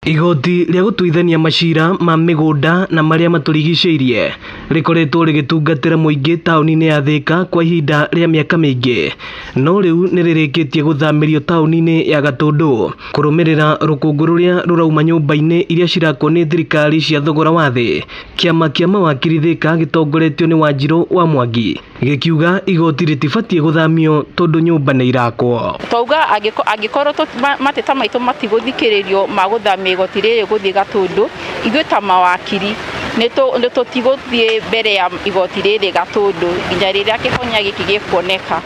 Igoti rĩa gũtuithania macira ma mĩgũnda na marĩa matũrigicĩirie rĩkoretwo rĩgĩtungatĩra mũingĩ taũni-inĩ ya Thĩka kwa ihinda rĩa mĩaka mĩingĩ, no rĩu nĩ rĩrĩkĩtie gũthamĩrio taũni-inĩ ya Gatũndũ kũrũmĩrĩra rũkũngũ rũrĩa rũrauma nyũmba-inĩ iria cirakwo nĩ thirikari cia thogora wa thĩ. Kĩama kĩa mawakiri Thĩka gĩtongoretio nĩ Wanjirũ wa Mwangi gĩkiuga igoti rĩtibatiĩ gũthamio tondũ nyũmba nĩ irakwo. Twauga angĩkorwo mateta maitũ matigũthikĩrĩrio ma gũthamia igoti rĩrĩ gũthiĩ Gatũndũ, ithuĩ ta mawakiri nĩ tũtigũthiĩ mbere ya igoti rĩrĩ Gatũndũ nginya rĩrĩa kĩhonia gĩkĩ gĩkuoneka,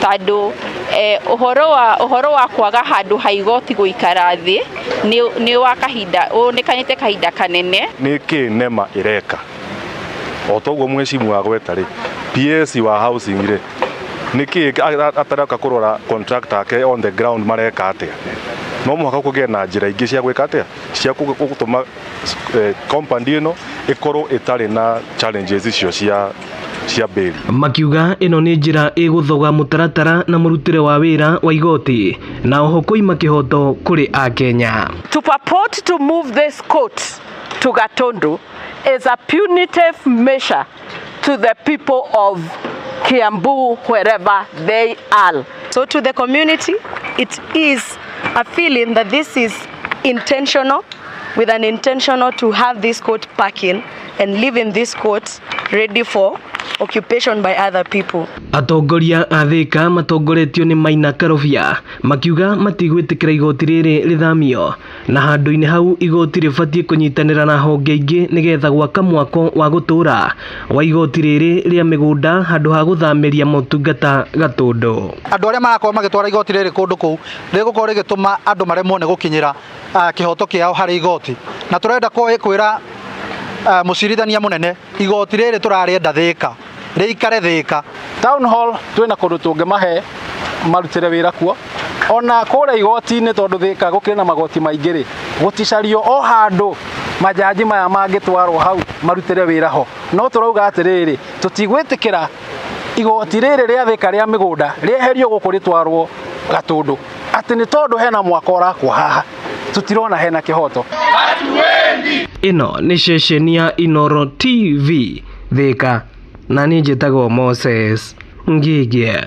tondũ ũhoro wa kwaga handũ ha igoti gũikara thĩ nĩ wa kahinda wonekanĩte kahinda kanene. Nĩ kĩ NEMA ĩreka? O toguo mheshimiwa agweta rĩ, PS wa housing rĩ, nĩ kĩ atareka kũrora contractor ake on the ground mareka atĩa? No mũhaka kũgĩe na njĩra ingĩ cia gwĩka atĩa, cia gũtũma compound ĩno ĩkorwo ĩtarĩ na challenges icio cia bail. Makiuga ĩno nĩ njĩra ĩgũthoga mũtaratara na mũrutĩre wa wĩra wa igoti na oho kũima kĩhoto kũrĩ akenya. To purport to move this court to Gatundu is a punitive measure to the people of Kiambu, wherever they are. So to the community, it is a feeling that this is intentional, with an intentional to have this court packing and leaving this court ready for occupation by other people. Atongoria a Thĩka matongoretio nĩ Maina Karobia makiuga matigwĩtĩkĩra igoti rĩrĩ rĩthamio, na handũ-inĩ hau igoti rĩbatiĩ kũnyitanĩra na honge ingĩ nĩgetha gwaka mwako wa gũtũũra wa igoti rĩrĩ rĩa mĩgũnda handũ ha gũthamĩria motungata Gatũndũ. Andũ arĩa marakorwo magĩtwara igoti rĩrĩ kũndũ kũu rĩgũkorwo rĩgĩtũma andũ maremwo nĩ gũkinyĩra kĩhoto kĩao harĩ igoti, na tũrenda kwĩra mũcirithania mũnene igoti rĩrĩ tũrarĩenda Thĩka, rĩikare Thĩka. Town hall twĩna kũndũ tũngĩmahe marutĩre wĩra kuo, ona kũrĩa igoti-inĩ, tondũ Thĩka gũkĩrĩ na magoti maingĩ rĩ, gũticario o handũ majaji maya mangĩtwarwo hau marutĩre wĩra ho. No tũrauga atĩrĩrĩ, tũtigwĩtĩkĩra igoti rĩrĩ rĩa Thĩka rĩa mĩgũnda rĩeherio gũkũ rĩtwarwo Gatũndũ atĩ nĩ tondũ hena mwako ũrakwo haha. Tũtirona hena kĩhoto. Ĩno nĩ ceceni ya Inoro TV Thĩka, na niĩ njĩtagwo Moses Ngigie.